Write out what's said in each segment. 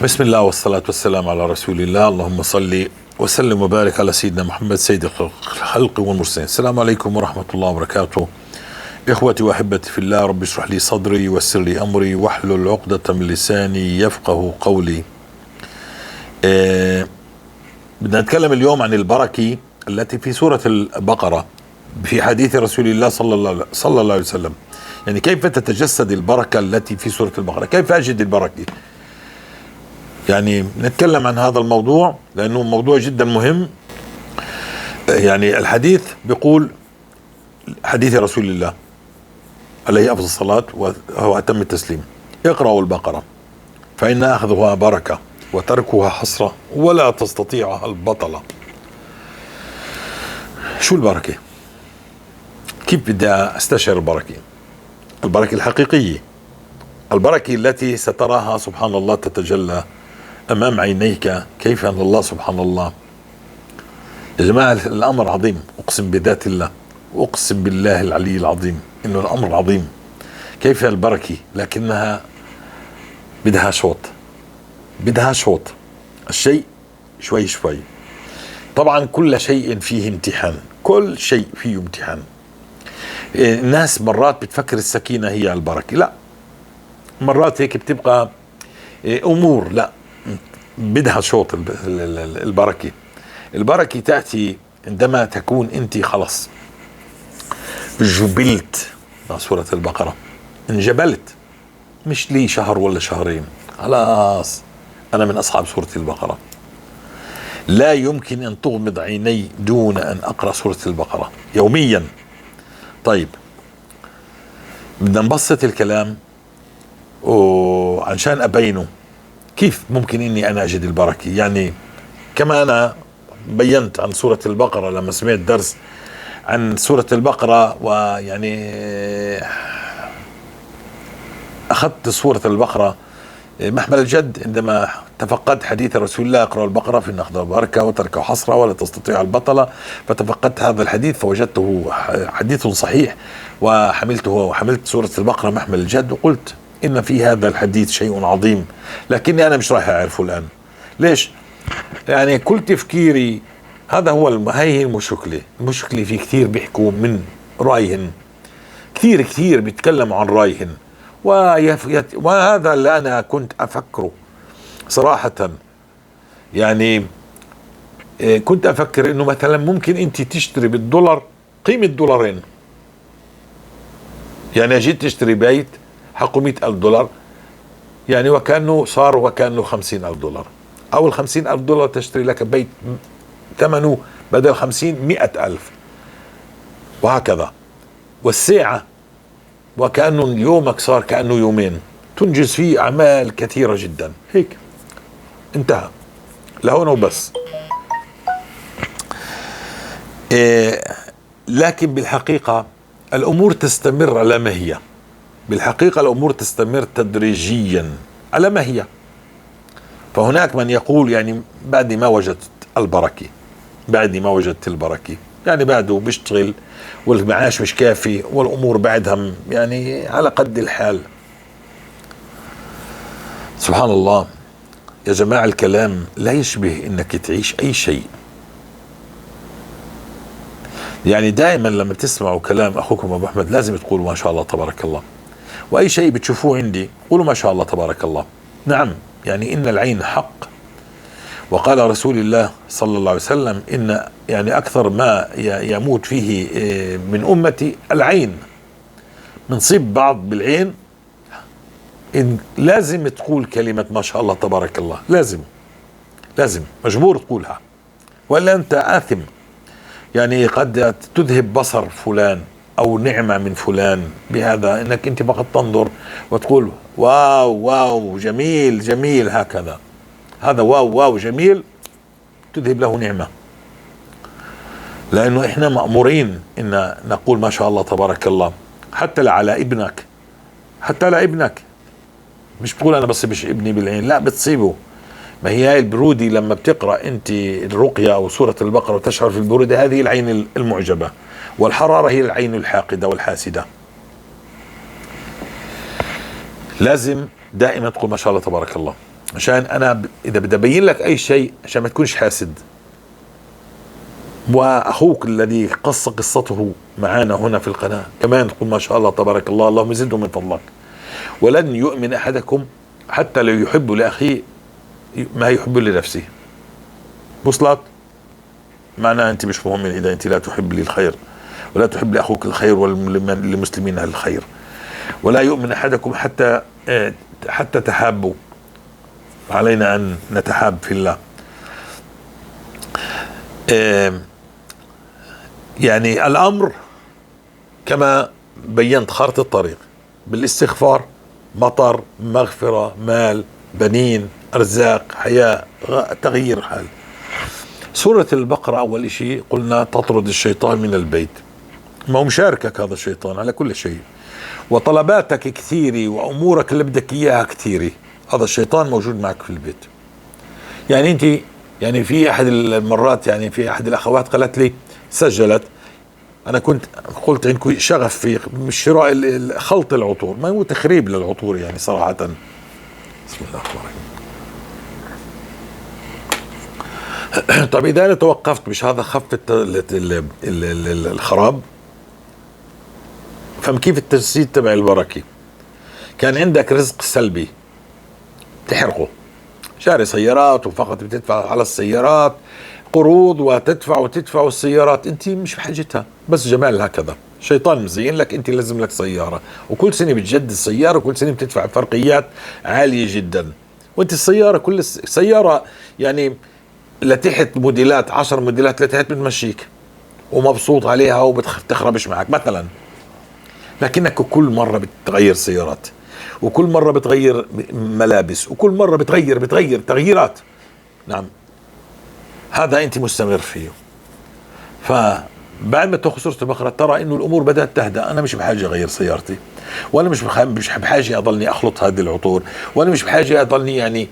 بسم الله والصلاة والسلام على رسول الله، اللهم صل وسلم وبارك على سيدنا محمد سيد الخلق والمرسلين. السلام عليكم ورحمة الله وبركاته. إخوتي وأحبتي في الله، رب اشرح لي صدري ويسر لي أمري واحلل عقدة من لساني يفقه قولي. بدنا نتكلم اليوم عن البركة التي في سورة البقرة في حديث رسول الله صلى الله عليه وسلم. يعني كيف تتجسد البركة التي في سورة البقرة؟ كيف أجد البركة؟ يعني نتكلم عن هذا الموضوع لأنه موضوع جدا مهم. يعني الحديث بيقول، حديث رسول الله عليه أفضل الصلاة وهو أتم التسليم: اقرأوا البقرة فإن أخذها بركة وتركها حسرة ولا تستطيعها البطلة. شو البركة؟ كيف بدي أستشعر البركة؟ البركة الحقيقية، البركة التي ستراها سبحان الله تتجلى أمام عينيك، كيف أن الله سبحان الله. يا جماعة الأمر عظيم، أقسم بذات الله، أقسم بالله العلي العظيم إنه الأمر عظيم. كيف البركة؟ لكنها بدها شوط، بدها شوط، الشيء شوي شوي. طبعا كل شيء فيه امتحان، كل شيء فيه امتحان. الناس مرات بتفكر السكينة هي البركة، لا، مرات هيك بتبقى أمور، لا، بدها شوط. البركة، البركة تأتي عندما تكون أنت خلص جبلت مع سورة البقرة، انجبلت، مش لي شهر ولا شهرين، خلاص أنا من أصحاب سورة البقرة. لا يمكن أن تغمض عيني دون أن أقرأ سورة البقرة يوميا. طيب بدنا نبسط الكلام وعشان أبينه كيف ممكن إني أنا أجد البركة. يعني كما أنا بينت عن سورة البقرة لما سمعت درس عن سورة البقرة، ويعني أخذت سورة البقرة محمل الجد عندما تفقدت حديث رسول الله: اقرأوا البقرة فإن أخذها بركة وتركه حسرة ولا تستطيع البطلة. فتفقدت هذا الحديث فوجدته حديث صحيح، وحملته وحملت سورة البقرة محمل الجد، وقلت إن في هذا الحديث شيء عظيم، لكني أنا مش رايح أعرفه الآن. ليش؟ يعني كل تفكيري هذا هو، هي المشكلة. المشكلة في كثير بيحكوا من رأيهن، كثير كثير بيتكلموا عن رأيهن، وهذا اللي أنا كنت أفكره صراحة. يعني كنت أفكر إنه مثلا ممكن أنت تشتري بالدولار قيمة دولارين. يعني جيت تشتري بيت حقه 100,000 دولار، يعني وكأنه صار وكأنه 50,000 دولار، أو 50,000 دولار تشتري لك بيت ثمنه بدل 50 100,000، وهكذا. والساعة وكأنه يومك صار كأنه يومين، تنجز فيه أعمال كثيرة جدا. هيك انتهى لهون وبس. لكن بالحقيقة الأمور تستمر على ما هي. بالحقيقة الأمور تستمر تدريجيا على ما هي. فهناك من يقول يعني بعد ما وجدت البركة، بعد ما وجدت البركة، يعني بعده بيشتغل والمعاش مش كافي والأمور بعدها يعني على قد الحال. سبحان الله يا جماعة، الكلام لا يشبه إنك تعيش أي شيء. يعني دائما لما تسمعوا كلام أخوكم أبو أحمد لازم تقولوا ما شاء الله تبارك الله، وأي شيء بتشوفوه عندي قولوا ما شاء الله تبارك الله. نعم، يعني إن العين حق. وقال رسول الله صلى الله عليه وسلم إن يعني أكثر ما يموت فيه من أمتي العين، منصيب بعض بالعين. إن لازم تقول كلمة ما شاء الله تبارك الله، لازم لازم مجبور تقولها، ولا أنت آثم. يعني قد تذهب بصر فلان أو نعمة من فلان بهذا، إنك أنت فقط تنظر وتقول wow wow جميل جميل، هكذا، هذا wow wow جميل، تذهب له نعمة. لأنه إحنا مأمورين إن نقول ما شاء الله تبارك الله، حتى على ابنك، حتى على ابنك. مش بتقول أنا بصيبش ابني بالعين، لا بتصيبه. ما هي هاي البرودة لما بتقرأ أنت الرقية أو سورة البقرة وتشعر في البرودة، هذه العين المعجبة، والحرارة هي العين الحاقدة والحاسدة. لازم دائما تقول ما شاء الله تبارك الله. عشان انا اذا بدي ابين لك اي شيء عشان ما تكونش حاسد. واخوك الذي قص قصته معنا هنا في القناة كمان تقول ما شاء الله تبارك الله، اللهم زده من فضلك. ولن يؤمن احدكم حتى لا يحب لاخيه ما يحب لنفسه. وصلت؟ معناها انت مش مؤمن اذا انت لا تحب لي الخير ولا تحب لاخوك الخير وللمسلمين الخير. ولا يؤمن احدكم حتى تحابوا. علينا ان نتحاب في الله. يعني الامر كما بينت خارطة الطريق بالاستغفار، مطر، مغفرة، مال، بنين، ارزاق، حياة، تغيير حال. سورة البقرة أول شيء قلنا تطرد الشيطان من البيت، ما هو مشاركك هذا الشيطان على كل شيء، وطلباتك كثيرة وأمورك اللي بدك إياها كثيرة، هذا الشيطان موجود معك في البيت. يعني أنت يعني في أحد المرات يعني في أحد الأخوات قالت لي، سجلت، أنا كنت قلت عندكم شغف في شراء خلط العطور، ما هو تخريب للعطور يعني صراحة. بسم الله الرحمن الرحيم. طيب إذا أنا توقفت مش هذا خف الخراب؟ فهم كيف التجسيد تبع البركة؟ كان عندك رزق سلبي تحرقه، شاري سيارات وفقط بتدفع على السيارات قروض وتدفع وتدفع، والسيارات انت مش بحاجتها، بس جمال هكذا شيطان مزين لك انت لازم لك سيارة، وكل سنة بتجدد سيارة وكل سنة بتدفع فرقيات عالية جدا، وانت السيارة كل سيارة يعني لتحت موديلات 10 موديلات لتحت بتمشيك ومبسوط عليها وبتخربش معك مثلا، لكنك كل مرة بتغير سيارات وكل مرة بتغير ملابس وكل مرة بتغير تغييرات. نعم هذا انت مستمر فيه. فبعد ما تاخذ سورة البقرة ترى انه الامور بدأت تهدأ، انا مش بحاجة اغير سيارتي، وانا مش بحاجة اضلني اخلط هذه العطور، وانا مش بحاجة اضلني يعني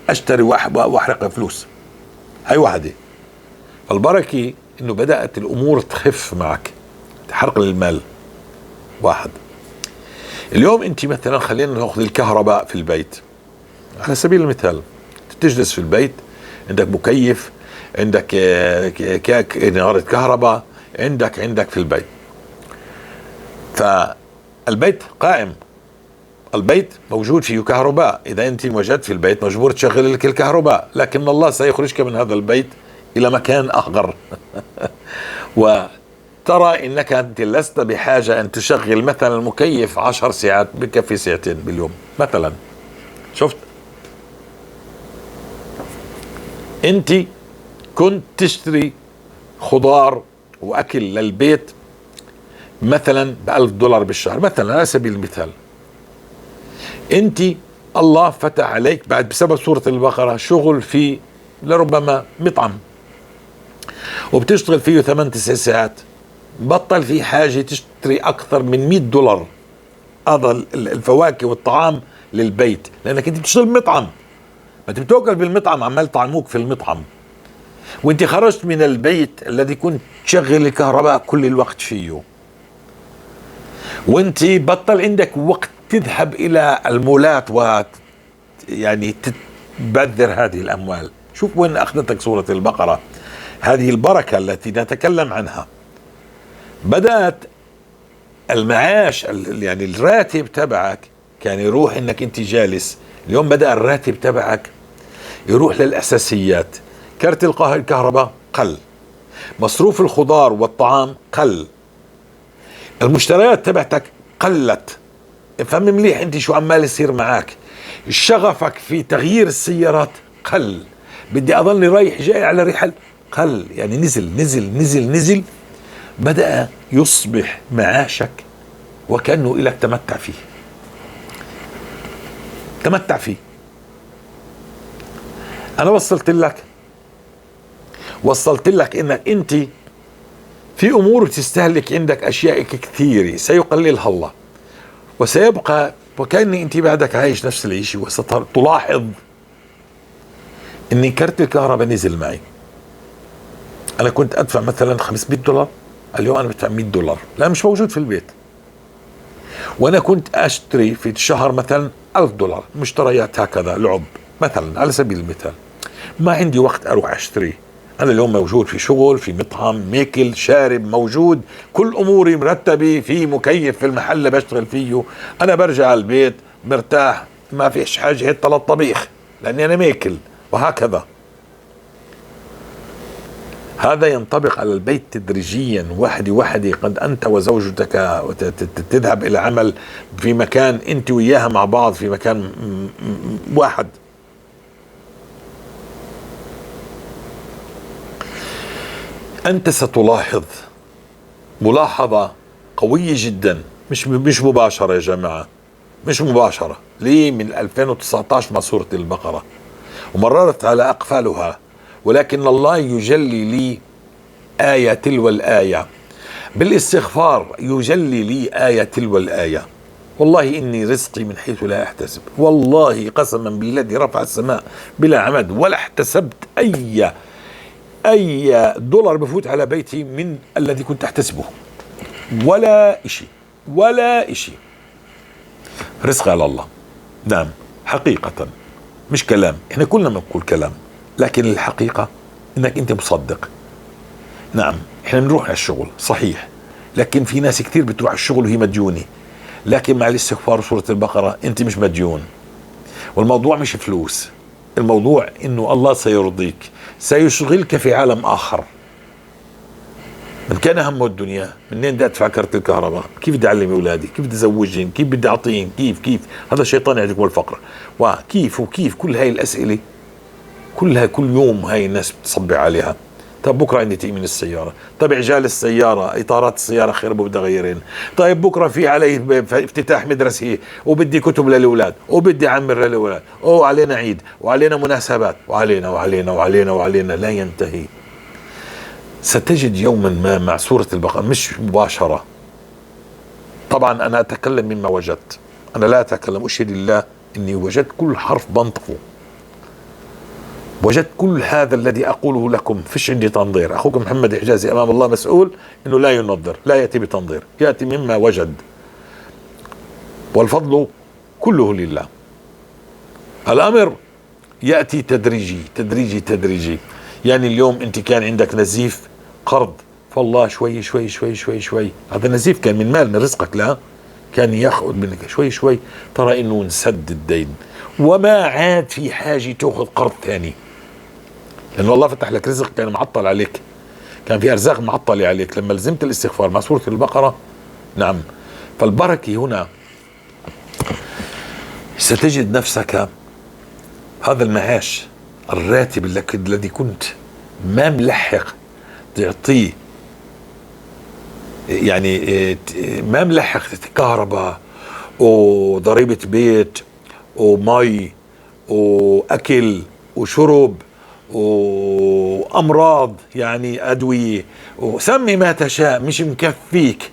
اشتري واحرق فلوس. هاي واحدة. فالبركة انه بدأت الامور تخف معك، حرق للمال واحد. اليوم انت مثلا خلينا ناخذ الكهرباء في البيت على سبيل المثال، تجلس في البيت عندك مكيف، عندك انارة كهرباء، عندك في البيت، فالبيت قائم، البيت موجود فيه كهرباء، اذا انت وجدت في البيت مجبور تشغل لك الكهرباء، لكن الله سيخرجك من هذا البيت الى مكان اخر. وترى انك انت لست بحاجة ان تشغل مثلا المكيف 10 ساعات، بكفي ساعتين باليوم مثلا. شفت انت كنت تشتري خضار واكل للبيت مثلا $1000 بالشهر مثلا على سبيل المثال، انت الله فتح عليك بعد بسبب سورة البقرة شغل في لربما مطعم وبتشتغل فيه 8 9 ساعات، بطل في حاجة تشتري أكثر من $100 هذا الفواكه والطعام للبيت، لأنك أنت بتشتغل بمطعم، ما أنت بتاكل بالمطعم، عمال طعموك في المطعم، وأنت خرجت من البيت الذي كنت تشغل الكهرباء كل الوقت فيه، وأنت بطل عندك وقت تذهب إلى المولات و يعني تبذر هذه الأموال. شوف وين أخذتك سورة البقرة، هذه البركة التي نتكلم عنها. بدأت المعاش يعني الراتب تبعك كان يروح انك انت جالس، اليوم بدأ الراتب تبعك يروح للأساسيات، كرت الكهرباء قل، مصروف الخضار والطعام قل، المشتريات تبعتك قلت. افهم مليح انت شو عمال يصير معك، شغفك في تغيير السيارات قل، بدي اضلني رايح جاي على رحل قل، يعني نزل نزل نزل نزل، بدأ يصبح معاشك وكأنه إلك تمتع فيه، تمتع فيه. أنا وصلت لك إنك أنت في أمور بتستهلك عندك أشياء كثيرة سيقللها الله، وسيبقى وكأني أنت بعدك عايش نفس العيشة. وستلاحظ إني كرت الكهرباء نزل معي، أنا كنت أدفع مثلا $500، اليوم أنا بدفع $100، لا مش موجود في البيت. وأنا كنت أشتري في الشهر مثلا $1000 مشتريات هكذا لعب، مثلا على سبيل المثال ما عندي وقت اروح اشتري، انا اليوم موجود في شغل، في مطعم، ماكل شارب، موجود، كل اموري مرتبه، في مكيف في المحل اللي بشتغل فيه، انا برجع على البيت مرتاح، ما فيش حاجة حتى للطبيخ لاني انا ماكل، وهكذا. هذا ينطبق على البيت تدريجيا، وحدي وحدي. قد أنت وزوجتك تذهب إلى عمل في مكان، أنت وياها مع بعض في مكان واحد. أنت ستلاحظ ملاحظة قوية جدا، مش مباشرة يا جماعة، مش مباشرة. ليه؟ من 2019 مع سورة البقرة ومررت على أقفالها، ولكن الله يجلي لي آية تلو الآية بالاستغفار، يجلي لي آية تلو الآية. والله إني رزقي من حيث لا أحتسب، والله قسما بالذي رفع السماء بلا عمد ولا احتسبت أي دولار بفوت على بيتي من الذي كنت أحتسبه، ولا إشي، ولا إشي. رزق على الله. نعم حقيقة، مش كلام، احنا كلنا بنقول كلام، لكن الحقيقة انك انت مصدق. نعم احنا بنروح على الشغل صحيح، لكن في ناس كثير بتروح على الشغل وهي مديونة، لكن مع الاستغفار وسورة البقرة انت مش مديون. والموضوع مش فلوس، الموضوع انه الله سيرضيك، سيشغلك في عالم اخر. من كان همه الدنيا، منين بدي ادفع كرت الكهرباء؟ كيف بدي اعلم اولادي؟ كيف بدي ازوجهم؟ كيف بدي اعطيهم؟ كيف كيف؟ هذا الشيطان يعجبه الفقر، وكيف وكيف، كل هاي الاسئلة كلها كل يوم هاي الناس بتصبع عليها. طيب بكره عندي تأمين السيارة، طيب عجال السيارة، اطارات السيارة خربوا بدي اغيرين، طيب بكره في علي افتتاح مدرسه وبدي كتب للاولاد وبدي اعمر للاولاد، وعلينا عيد وعلينا مناسبات وعلينا وعلينا وعلينا وعلينا، لا ينتهي. ستجد يوما ما مع سورة البقرة، مش مباشرة طبعا، أنا أتكلم مما وجدت، أنا لا أتكلم، أشهد الله إني وجدت كل حرف بنطقه، وجدت كل هذا الذي أقوله لكم، فيش عندي تنظير. أخوكم محمد حجازي أمام الله مسؤول إنه لا ينظر، لا يأتي بتنظير، يأتي مما وجد، والفضل كله لله. الأمر يأتي تدريجي تدريجي تدريجي. يعني اليوم أنت كان عندك نزيف قرض، فالله شوي شوي شوي شوي شوي، هذا النزيف كان من مال من رزقك، لا كان ياخذ منك شوي شوي، ترى انه انسد الدين وما عاد في حاجة تاخذ قرض ثاني، لانه الله فتح لك رزق كان معطل عليك، كان في ارزاق معطلة عليك لما لزمت الاستغفار مع سورة البقرة. نعم، فالبركه هنا ستجد نفسك هذا المعاش الراتب الذي كنت ما ملحق تعطيه، يعني ما ملحق كهرباء وضريبة بيت ومي وأكل وشرب وأمراض، يعني أدوية وسمي ما تشاء، مش مكفيك.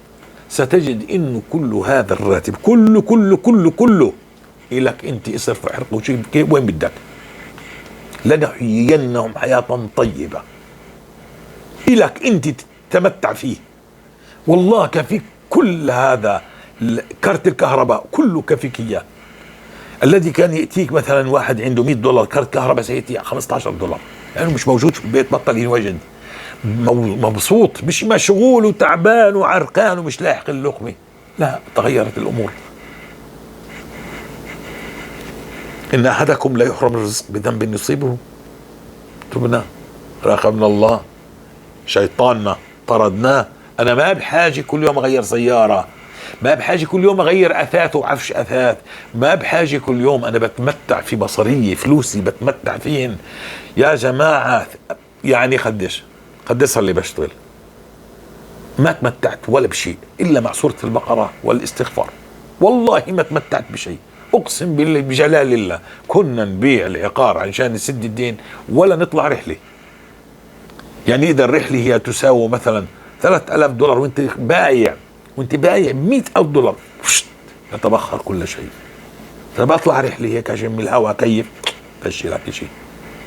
ستجد إنه كل هذا الراتب كله كله كله كله إلك أنت، اصرف وحرق وشيء وين بدك. لنحيينهم حياة طيبة، إلك أنت تتمتع فيه. والله كفيك كل هذا، كارت الكهرباء كله كفيك إياه. الذي كان يأتيك مثلا واحد عنده 100 دولار كارت كهرباء سيأتي 15 دولار، لأنه يعني مش موجود في البيت، بطل ينوجد. مبسوط، مش مشغول وتعبان وعرقان ومش لاحق اللقمة. لا، تغيرت الأمور. إن أحدكم لا يحرم الرزق بذنب يصيبه. تبنا، راقبنا الله، شيطاننا طردناه. أنا ما بحاجة كل يوم أغير سيارة، ما بحاجة كل يوم أغير أثاث وعفش أثاث، ما بحاجة كل يوم. أنا بتمتع في بصرية، فلوسي بتمتع فيهن يا جماعة. يعني قديش صار لي بشتغل، ما تمتعت ولا بشيء إلا مع سورة البقرة والاستغفار. والله ما تمتعت بشيء، أقسم بالله بجلال الله. كنا نبيع العقار عشان نسد الدين ولا نطلع رحلة. يعني إذا الرحلة هي تساوي مثلا 3000 دولار وانت بايع، وانت بايع 100,000 دولار، يتبخر كل شيء. طب اطلع رحلة هيك عشان من الهواء كيف فشي لك شيء،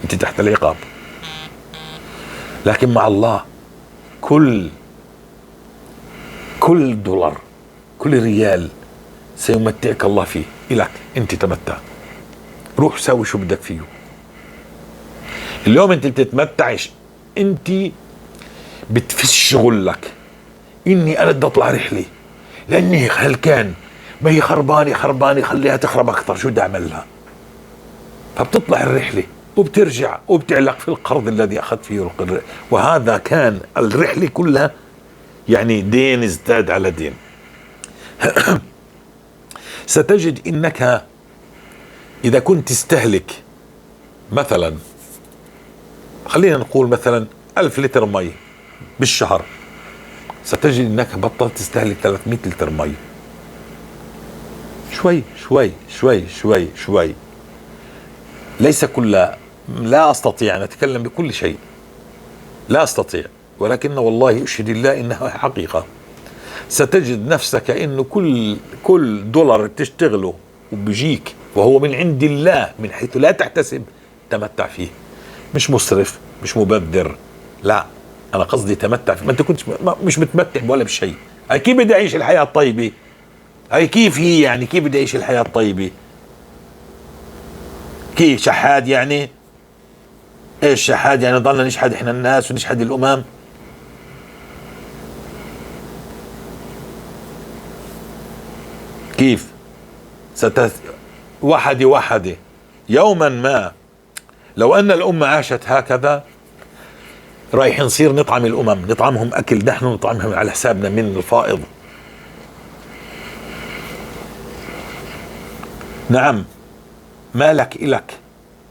انت تحت العقاب. لكن مع الله كل دولار، كل ريال سيمتعك الله فيه، إلك انت تمتع. روح سوي شو بدك فيه. اليوم انت بتتمتعش، انت بتفش غلك، اني انا بدي اطلع رحله لاني هلكان، ما هي خربانة خربانة، خليها تخرب اكثر، شو بدي اعمل لها؟ فبتطلع الرحلة وبترجع وبتعلق في القرض الذي اخذت فيه القرض، وهذا كان الرحلة كلها يعني دين ازداد على دين. ستجد انك اذا كنت تستهلك مثلا، خلينا نقول مثلا 1000 لتر مي بالشهر، ستجد انك بطلت تستهلك 300 لتر مي. شوي شوي شوي شوي شوي، ليس كل، لا استطيع ان اتكلم بكل شيء، لا استطيع، ولكن والله اشهد الله انها حقيقة. ستجد نفسك انه كل دولار بتشتغله وبيجيك وهو من عند الله من حيث لا تحتسب، تمتع فيه، مش مسرف، مش مبذر، لا انا قصدي تمتع فيه. ما انت كنت مش متمتع ولا بشيء. اي كيف بدي اعيش الحياة الطيبة؟ اي كيف هي يعني؟ كيف بدي اعيش الحياة الطيبة؟ كيف شحاد يعني؟ ايش شحاد يعني؟ ضلنا نشحد احنا الناس ونشحد الامم؟ كيف؟ وحدة وحدة يوما ما لو أن الأمة عاشت هكذا رايح نصير نطعم الأمم، نطعمهم أكل، نحن نطعمهم على حسابنا من الفائض. نعم، مالك إلك،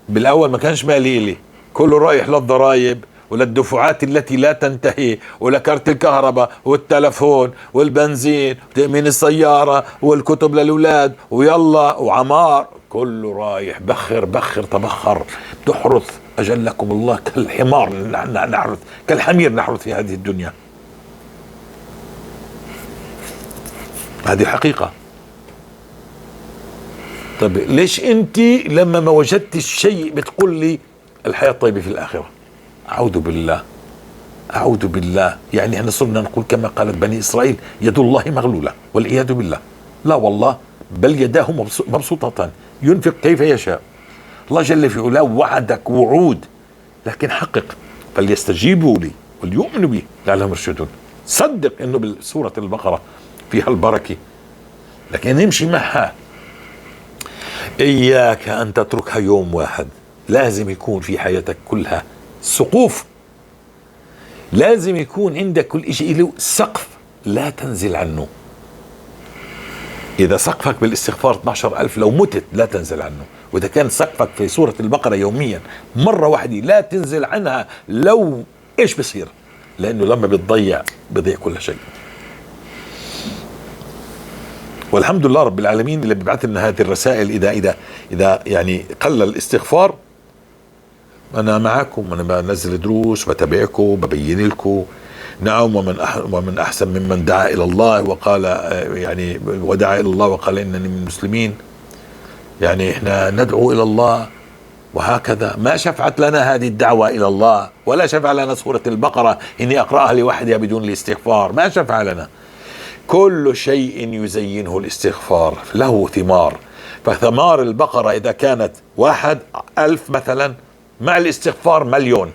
بالأول ما كانش مالي إلي، كله رايح للضرائب وللدفعات التي لا تنتهي ولكارت الكهرباء والتلفون والبنزين وتأمين السيارة والكتب للأولاد ويلا وعمار، كله رايح. بخر بخر تبخر، تحرث أجلكم الله كالحمار نحرث، كالحمير نحرث في هذه الدنيا. هذه حقيقة. طيب ليش أنت لما ما وجدت الشيء بتقول لي الحياة الطيبة في الآخرة؟ أعوذ بالله، أعوذ بالله. يعني احنا صرنا نقول كما قالت بني إسرائيل يد الله مغلولة والعياذ بالله. لا والله، بل يداه مبسوطتان ينفق كيف يشاء. الله جل في علاه وعدك وعود، لكن حقق. فليستجيبوا لي وليؤمنوا بي لعلهم يرشدون. صدق انه بالسورة البقرة فيها البركة، لكن نمشي معها. إياك أن تتركها يوم واحد، لازم يكون في حياتك كلها سقوف، لازم يكون عندك كل شيء له سقف لا تنزل عنه. إذا سقفك بالاستغفار 12,000 لو متت لا تنزل عنه، وإذا كان سقفك في سورة البقرة يوميا مرة واحدة لا تنزل عنها لو إيش بصير، لأنه لما بتضيع بضيع كل شيء. والحمد لله رب العالمين اللي بيبعث لنا هذه الرسائل. إذا إذا إذا يعني قل الاستغفار، أنا معكم، أنا بنزل دروس، بتابعكم، ببين لكم. نعم، ومن أحسن ممن دعا إلى الله وقال، يعني ودعا إلى الله وقال إنني من المسلمين. يعني إحنا ندعو إلى الله وهكذا. ما شفعت لنا هذه الدعوة إلى الله، ولا شفع لنا سورة البقرة إني أقرأها لوحدها بدون الاستغفار، ما شفع لنا. كل شيء يزينه الاستغفار له ثمار. فثمار البقرة إذا كانت 1,000 مثلا، مع الاستغفار 1,000,000.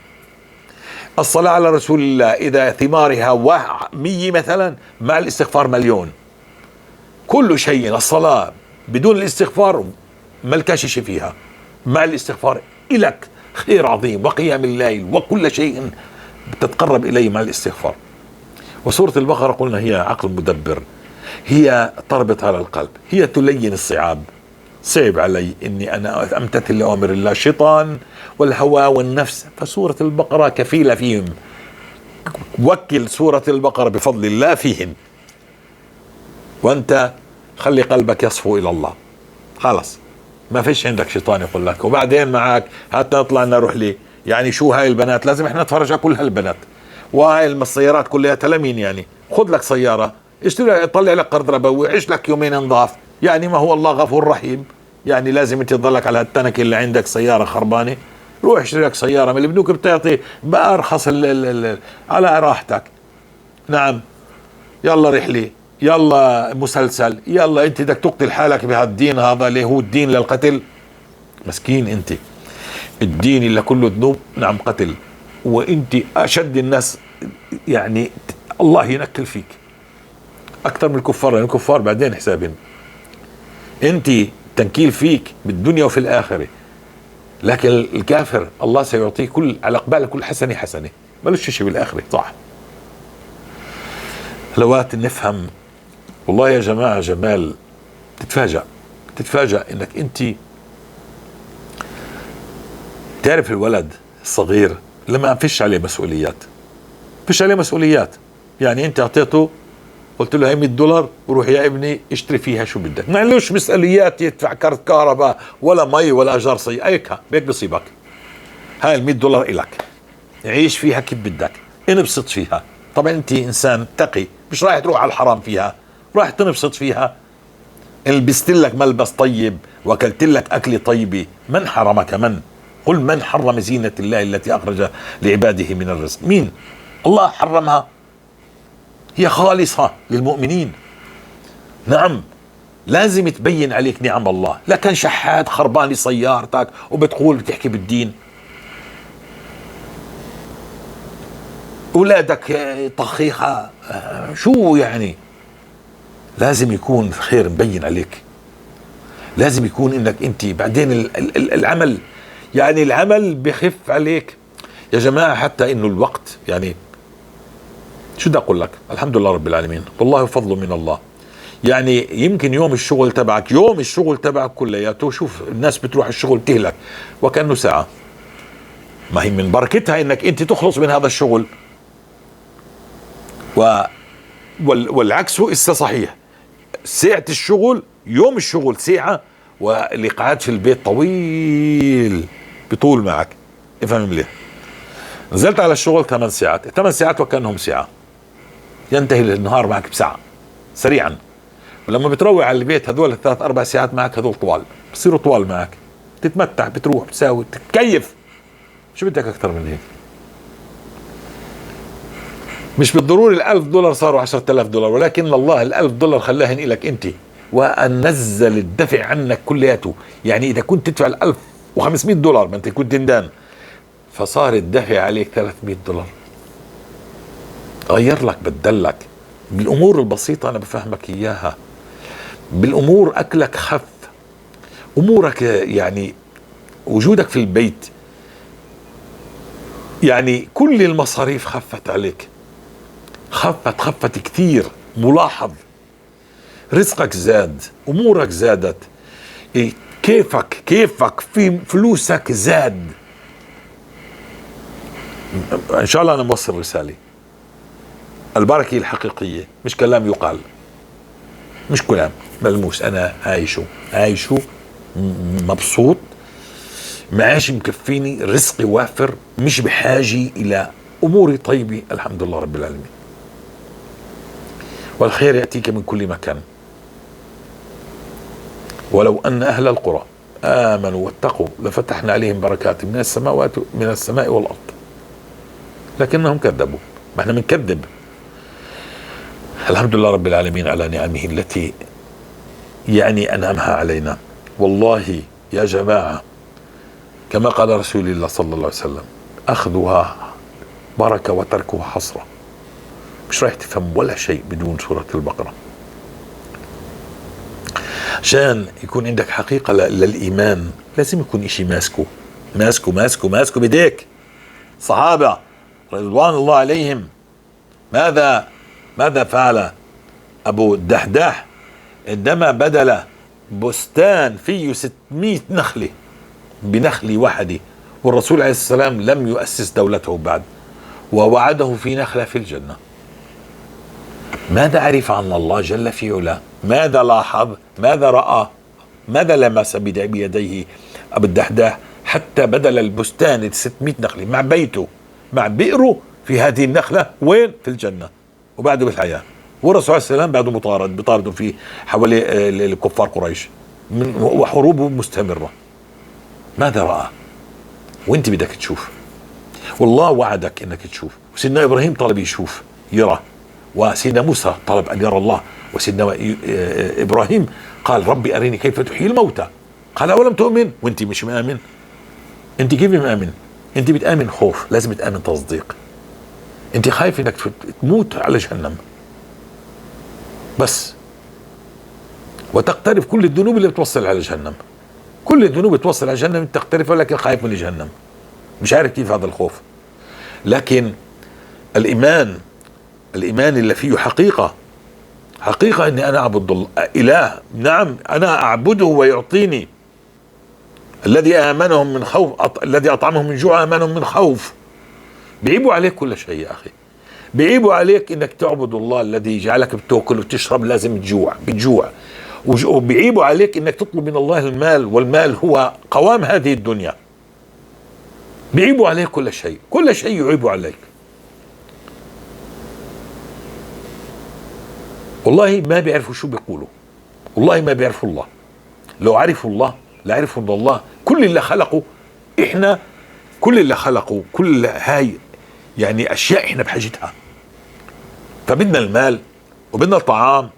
الصلاة على رسول الله إذا ثمارها 100 مثلا، مع الاستغفار 1,000,000. كل شيء، الصلاة بدون الاستغفار ملكاش شيء فيها، مع الاستغفار إلك خير عظيم، وقيام الليل وكل شيء تتقرب إليه مع الاستغفار. وسورة البقرة قلنا هي عقل مدبر، هي تربط على القلب، هي تلين الصعاب. صعب علي إني أنا أمتثل لأوامر الله، الشيطان والهوى والنفس، فسورة البقرة كفيلة فيهم. وكل سورة البقرة بفضل الله فيهم، وأنت خلي قلبك يصفو إلى الله، خلص ما فيش عندك شيطان يقول لك وبعدين معك هات نطلع نروح لي. يعني شو هاي البنات؟ لازم احنا نتفرج على كل هالبنات وهاي السيارات كلها تلامين. يعني خذ لك سيارة، اشتري، طلع لك قرض ربوي، عيش لك يومين نظاف. يعني ما هو الله غفور رحيم. يعني لازم انت تضلك على هالتنك اللي عندك سيارة خربانة؟ روح اشتري لك سيارة من البنوك بتعطي بأرخص على راحتك. نعم، يلا رحلة، يلا مسلسل، يلا انت بدك تقتل حالك بهالدين هذا اللي هو الدين للقتل. مسكين انت. الدين اللي كله ذنوب، نعم قتل، وانت اشد الناس، يعني الله ينكل فيك اكثر من الكفار، لان الكفار بعدين حسابهم، انت تنكيل فيك بالدنيا وفي الاخرة. لكن الكافر الله سيعطيه كل على قبال كل حسنه حسنه، مالوش شيء بالاخرة. صح؟ لوقت نفهم والله يا جماعة جمال، تتفاجأ انك انت تعرف الولد الصغير لما فيش عليه مسؤوليات، فيش عليه مسؤوليات، يعني انت اعطيته قلت له هي $100 وروح يا ابني اشتري فيها شو بدك، ما عليهوش مسؤوليات يدفع كارت كهرباء ولا مي ولا اجار سيارة، هيك هيك بصيبك. هاي $100 إلك، عيش فيها كيف بدك، انبسط فيها. طبعا انت انسان تقي، مش رايح تروح على الحرام فيها، رايح تنبسط فيها. لبست لك ملبس طيب، واكلت لك اكله طيبة، من حرمك؟ من؟ قل من حرم زينة الله التي أخرج لعباده من الرزق؟ مين؟ الله حرمها، هي خالصة للمؤمنين. نعم لازم تبين عليك نعم الله، لكن شحات خربان لسيارتك وبتقول بتحكي بالدين، أولادك طخيخة، شو يعني؟ لازم يكون خير مبين عليك، لازم يكون انك انت بعدين العمل، يعني العمل بخف عليك يا جماعة، حتى انه الوقت، يعني شو بدي اقول لك، الحمد لله رب العالمين، والله فضل من الله. يعني يمكن يوم الشغل تبعك، يوم الشغل تبعك كلياته، شوف الناس بتروح الشغل تهلك وكأنه ساعة، ما هي من بركتها انك انت تخلص من هذا الشغل. والعكس هو إسا صحيح، ساعة الشغل، يوم الشغل ساعة، واللي قاعد في البيت طويل بطول معك. افهم مليح، نزلت على الشغل 8 ساعات، 8 ساعات وكأنهم ساعة، ينتهي النهار معك بساعة سريعا. ولما بتروح على البيت هذول الثلاث 4 ساعات معك هذول طوال، بصيروا طوال معك، تتمتع، بتروح بتساوي، تتكيف، شو بدك اكثر من هيك؟ مش بالضروري $1000 صاروا $10,000، ولكن الله $1000 خلاهن إلك انت، ونزل الدفع عنك كلياته. يعني اذا كنت تدفع $1500 ما انت كنت تندان، فصار الدفع عليك $300. غير لك، بدل لك بالامور البسيطة، انا بفهمك اياها بالامور. اكلك خف، امورك يعني وجودك في البيت، يعني كل المصاريف خفت عليك، خفت كثير، ملاحظ. رزقك زاد، امورك زادت، كيفك في فلوسك زاد. ان شاء الله انا موصل رسالة. البركة الحقيقية مش كلام يقال، مش كلام ملموس، انا عايشه مبسوط، معاشي مكفيني، رزقي وافر، مش بحاجة الى اموري طيبة، الحمد لله رب العالمين. والخير يأتيك من كل مكان. ولو أن أهل القرى آمنوا واتقوا لفتحنا عليهم بركات من السماوات، من السماء والأرض، لكنهم كذبوا. ما احنا بنكذب. الحمد لله رب العالمين على نعمه التي يعني أنعمها علينا. والله يا جماعة كما قال رسول الله صلى الله عليه وسلم، أخذها بركة وتركها حسرة. مش رايح تفهم ولا شيء بدون سورة البقرة. عشان يكون عندك حقيقة للإيمان لازم يكون إشي ماسكه ماسكه ماسكه ماسكه بديك. صحابة رضوان الله عليهم ماذا فعل أبو الدحداح عندما بدل بستان فيه 600 نخلة بنخلة واحدة، والرسول عليه السلام لم يؤسس دولته بعد، ووعده في نخلة في الجنة. ماذا عرف عن الله جل في علاه؟ ماذا لاحظ؟ ماذا رأى؟ ماذا لمس بيديه أبو الدحداح حتى بدل البستان 600 نخلة مع بيته مع بئره في هذه النخلة؟ وين؟ في الجنة، وبعده بالحياة. والرسول عليه السلام بعده مطارد، بطارده في حوالي الكفار قريش وحروبه مستمرة. ماذا رأى؟ وانت بدك تشوف، والله وعدك انك تشوف. وسيدنا ابراهيم طلب يشوف يرى، وسيدنا موسى طلب ان يرى الله، وسيدنا ابراهيم قال ربي اريني كيف تحيي الموتى، قال أولم تؤمن؟ وأنت مش مآمن. أنت كيف مآمن؟ أنت بتآمن خوف، لازم تآمن تصديق. أنت خايف إنك تموت على جهنم بس، وتقترف كل الذنوب اللي بتوصل على جهنم. كل الذنوب بتوصل على جهنم تقترفها، لكن خايف من جهنم، مش عارف كيف هذا الخوف. لكن الإيمان، الإيمان اللي فيه حقيقة، حقيقة إني أنا أعبد الله إله، نعم أنا أعبده ويعطيني. الذي آمنهم من خوف، الذي أطعمهم من جوع آمنهم من خوف. بيعيبوا عليك كل شيء يا أخي، بيعيبوا عليك إنك تعبد الله الذي جعلك بتاكل وتشرب، لازم تجوع، بتجوع. وبيعيبوا عليك إنك تطلب من الله المال، والمال هو قوام هذه الدنيا. بيعيبوا عليك كل شيء، كل شيء يعيبوا عليك. والله ما بيعرفوا شو بيقولوا، والله ما بيعرفوا الله. لو عرفوا الله لعرفوا ان الله كل اللي خلقه، احنا كل اللي خلقه، كل هاي يعني اشياء احنا بحاجتها. فبدنا المال، وبدنا الطعام،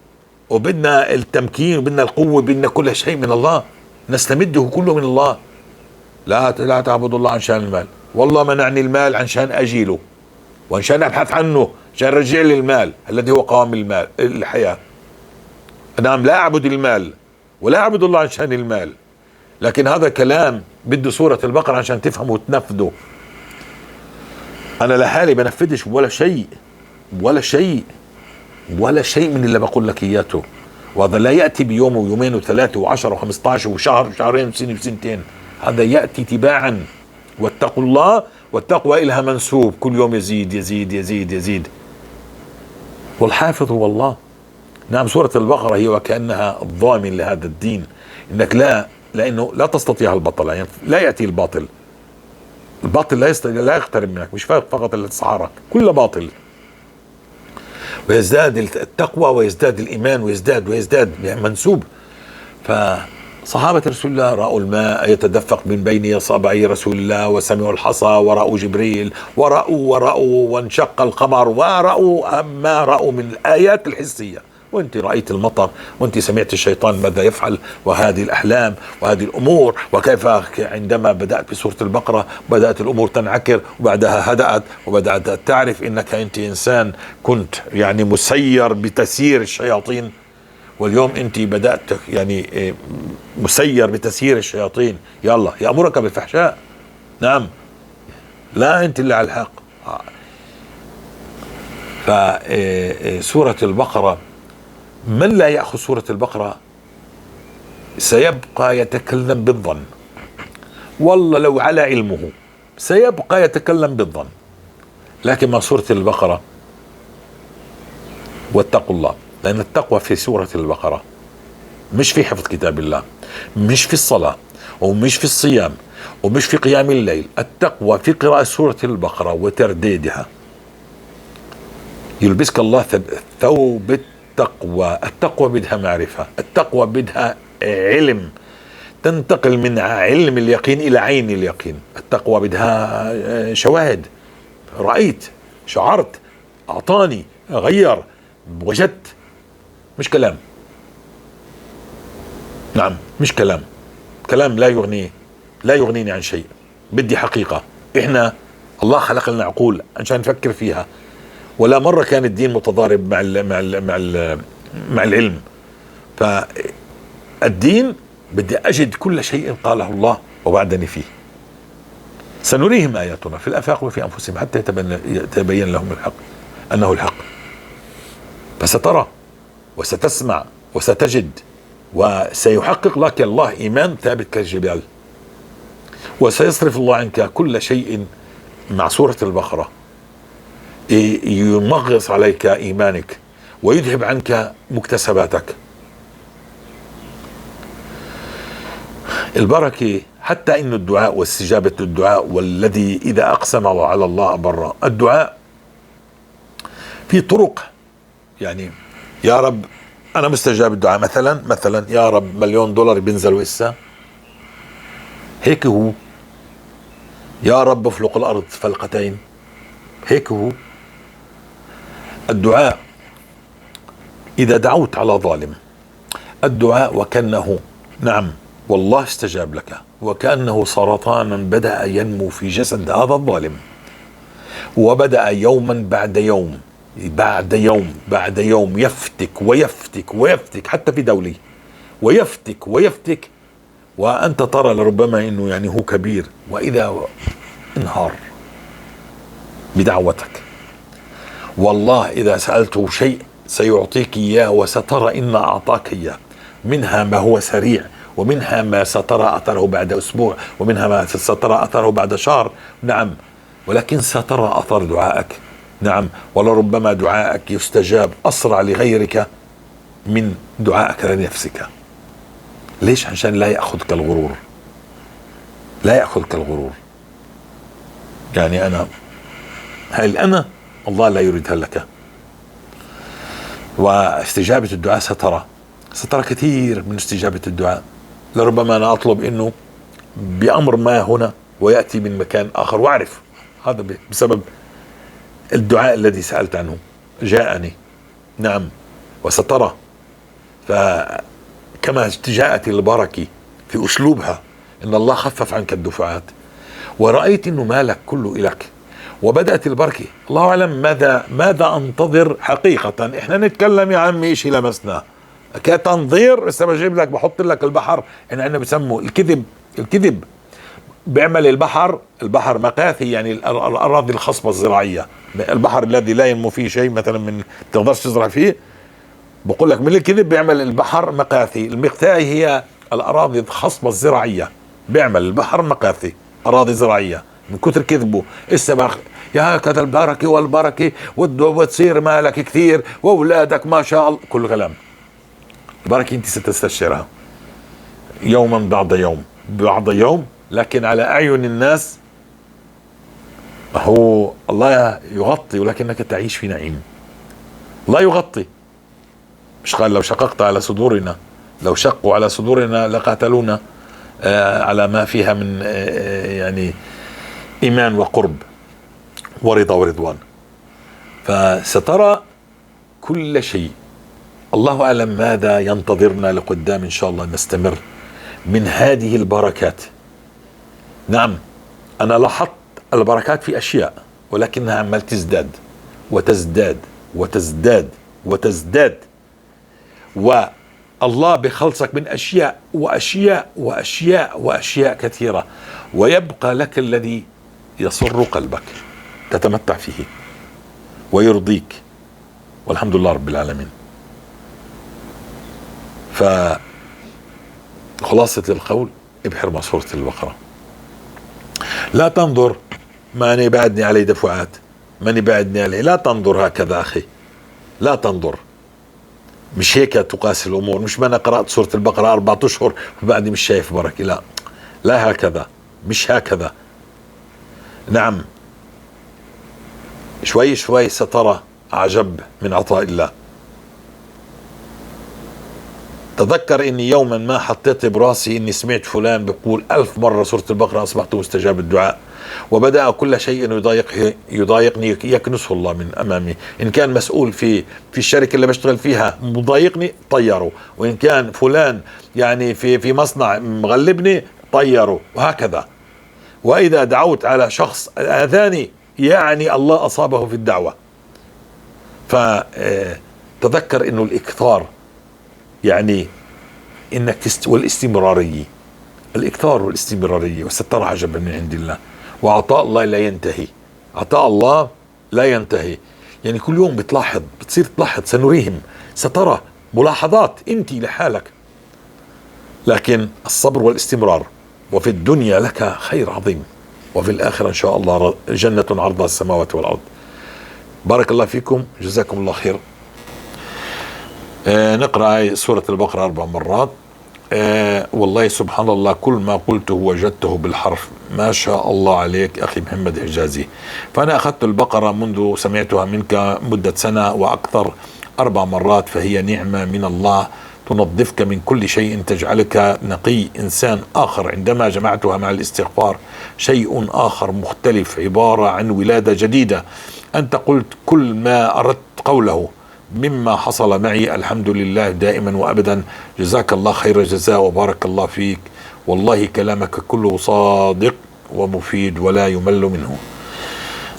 وبدنا التمكين، وبدنا القوة، بدنا كل شيء من الله، نستمده كله من الله. لا تعبد الله عشان المال. والله منعني المال عشان اجيله، وعشان ابحث عنه، عشان يرجع لي المال الذي هو قوام المال الحياة. نعم لا اعبد المال ولا اعبد الله عشان المال، لكن هذا كلام بده سورة البقرة عشان تفهمه وتنفذه. انا لحالي بنفذش ولا شيء، ولا شيء، ولا شيء من اللي بقول لك اياته. وهذا لا ياتي بيوم ويومين وثلاثة وعشرة وخمسة وشهر وشهرين وسنة وسنتين، هذا ياتي تباعا. واتقوا الله، والتقوى إلها منسوب، كل يوم يزيد يزيد يزيد يزيد. والحافظ هو الله. نعم سورة البقرة هي وكأنها الضامن لهذا الدين، انك لا، لانه لا تستطيع البطل، يعني لا ياتي الباطل، الباطل لا يقترب منك، مش فقط الصحراء، كل باطل. ويزداد التقوى ويزداد الايمان ويزداد ويزداد، يعني منسوب. فصحابة رسول الله رأوا الماء يتدفق من بين أصابعي رسول الله، وسمعوا الحصى، ورأوا جبريل، ورأوا وانشق القمر، ورأوا ما رأوا من الآيات الحسية. وانت رأيت المطر، وانت سمعت الشيطان ماذا يفعل، وهذه الأحلام وهذه الأمور، وكيف عندما بدأت بسورة البقرة بدأت الأمور تنعكر، وبعدها هدأت، وبدأت تعرف إنك أنت إنسان كنت يعني مسير بتسيير الشياطين، واليوم أنت بدأت يعني مسير بتسيير الشياطين. يلا يأمرك بالفحشاء، نعم لا أنت اللي على الحق. فسورة البقرة، من لا يأخذ سورة البقرة سيبقى يتكلم بالظن، والله لو على علمه سيبقى يتكلم بالظن. لكن ما سورة البقرة، واتقوا الله، لأن التقوى في سورة البقرة، مش في حفظ كتاب الله، مش في الصلاة، ومش في الصيام، ومش في قيام الليل. التقوى في قراءة سورة البقرة وترديدها. يلبسك الله ثوب التقوى. التقوى بدها معرفة، التقوى بدها علم، تنتقل من علم اليقين إلى عين اليقين. التقوى بدها شواهد، رأيت، شعرت، أعطاني، غير، وجدت، مش كلام. نعم مش كلام، كلام لا يغني، لا يغنيني عن شيء. بدي حقيقة. إحنا الله خلق لنا عقول عشان نفكر فيها، ولا مرة كان الدين متضارب مع ال مع ال مع ال مع العلم. فالدين بدي أجد كل شيء قاله الله ووعدني فيه. سنريهم آياتنا في الآفاق وفي أنفسهم حتى يتبين لهم الحق أنه الحق. فسترى وستسمع وستجد، وسيحقق لك الله إيمان ثابت كالجبال، وسيصرف الله عنك كل شيء مع سورة البقرة. يمغص عليك إيمانك ويذهب عنك مكتسباتك. البركة حتى إن الدعاء واستجابة الدعاء، والذي إذا أقسم على الله أبره. الدعاء في طرق، يعني يا رب أنا مستجاب الدعاء مثلا، مثلا يا رب $1,000,000 بينزلوا إسا، هيك هو. يا رب افلق الأرض فلقتين، هيك هو. الدعاء إذا دعوت على ظالم، الدعاء وكأنه نعم والله استجاب لك، وكأنه سرطانا بدأ ينمو في جسد هذا الظالم، وبدأ يوما بعد يوم بعد يوم بعد يوم يفتك ويفتك ويفتك حتى في دولة، ويفتك ويفتك، وأنت ترى لربما أنه يعني هو كبير، وإذا انهار بدعوتك. والله إذا سألته شيء سيعطيك إياه، وسترى إن أعطاك إياه، منها ما هو سريع، ومنها ما سترى أثره بعد أسبوع، ومنها ما سترى أثره بعد شهر، نعم، ولكن سترى أثر دعائك، نعم، ولربما دعائك يستجاب أسرع لغيرك من دعائك لنفسك. ليش؟ عشان لا يأخذك الغرور، لا يأخذك الغرور. يعني أنا هاي الأنا الله لا يريدها لك. واستجابة الدعاء سترى كثير من استجابة الدعاء. لربما أنا أطلب إنه بأمر ما هنا ويأتي من مكان آخر، وأعرف هذا بسبب الدعاء الذي سألت عنه جاءني، نعم، وسترى. فكما جاءت البركة في أسلوبها إن الله خفف عنك الدفعات، ورأيت إنه مالك كله إلك، وبدأت البركة. الله أعلم ماذا أنتظر حقيقة. إحنا نتكلم يا عمي إشي لمسناه كتنظير، بس بجيب لك بحط لك البحر. إحنا عندنا بسموه الكذب، الكذب بيعمل البحر مقاثي، يعني الأراضي الخصبة الزراعية، البحر الذي لا ينمو فيه شيء مثلا، من تقدرش تزرع فيه، بقول لك من الكذب بيعمل البحر مقاثي. المقثاي هي الأراضي الخصبة الزراعية، بيعمل البحر مقاثي، أراضي زراعية من كثر كذبه. السبخ يا هكذا البركة والبركة وتصير مالك كثير وأولادك ما شاء الله، كل كلام. البركة أنت ستستشعرها يوما بعد يوم بعد يوم، لكن على أعين الناس هو الله يغطي، ولكنك تعيش في نعيم. الله يغطي، مش قال لو شققت على صدورنا، لو شقوا على صدورنا لقاتلونا، على ما فيها من يعني إيمان وقرب ورضا ورضوان. فسترى كل شيء. الله أعلم ماذا ينتظرنا لقدام إن شاء الله نستمر من هذه البركات. نعم، أنا لاحظت البركات في أشياء، ولكنها عمال تزداد وتزداد وتزداد وتزداد، والله بخلصك من أشياء وأشياء وأشياء وأشياء كثيرة، ويبقى لك الذي يسر قلبك تتمتع فيه ويرضيك، والحمد لله رب العالمين. فخلاصة القول، ابحر مع سورة البقرة. لا تنظر ماني بعدني علي دفعات، ماني بعدني علي، لا تنظر هكذا أخي، لا تنظر، مش هيك تقاس الأمور. مش ما أنا قرأت سورة البقرة 4 أشهر وبعدني مش شايف بركة، لا، لا هكذا، مش هكذا. نعم، شوي شوي سترى عجب من عطاء الله. تذكر اني يوما ما حطيت براسي اني سمعت فلان بيقول 1000 مرة سورة البقرة اصبحت مستجاب الدعاء، وبدأ كل شيء يضايقني يكنسه الله من امامي. ان كان مسؤول في الشركة اللي بشتغل فيها مضايقني طيره، وان كان فلان يعني في مصنع مغلبني طيره، وهكذا. واذا دعوت على شخص اذاني يعني الله اصابه في الدعوة. فتذكر انه الاكثار يعني انك والاستمرارية، الاكثار والاستمرارية، وسترى عجبا من عند الله. وعطاء الله لا ينتهي، عطاء الله لا ينتهي. يعني كل يوم بتلاحظ، بتصير تلاحظ، سنريهم، سترى ملاحظات انت لحالك. لكن الصبر والاستمرار، وفي الدنيا لك خير عظيم، وفي الآخرة إن شاء الله جنة عرضها السماوات والأرض. بارك الله فيكم، جزاكم الله خير. نقرأ سورة البقرة 4 مرات. والله سبحان الله كل ما قلته وجدته بالحرف، ما شاء الله عليك أخي محمد حجازي. فأنا أخذت البقرة منذ سمعتها منك مدة سنة وأكثر 4 مرات، فهي نعمة من الله تنظفك من كل شيء، تجعلك نقي إنسان آخر. عندما جمعتها مع الاستغفار شيء آخر مختلف، عبارة عن ولادة جديدة. أنت قلت كل ما أردت قوله مما حصل معي، الحمد لله دائما وأبدا. جزاك الله خير الجزاء وبارك الله فيك والله كلامك كله صادق ومفيد ولا يمل منه.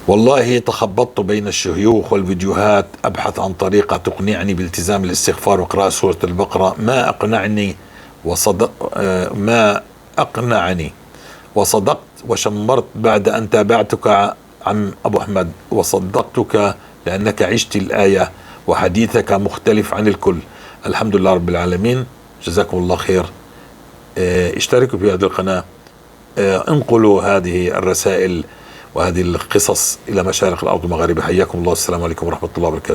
والله تخبطت بين الشيوخ والفيديوهات أبحث عن طريقة تقنعني بالتزام الاستغفار وقراءة سورة البقرة، ما أقنعني وصدق ما أقنعني وصدقت وشمرت بعد أن تابعتك عم أبو أحمد، وصدقتك لأنك عشت الآية وحديثك مختلف عن الكل. الحمد لله رب العالمين، جزاكم الله خير. اشتركوا في هذه القناة، انقلوا هذه الرسائل وهذه القصص إلى مشارق الأرض ومغاربها. حياكم الله، السلام عليكم ورحمة الله وبركاته.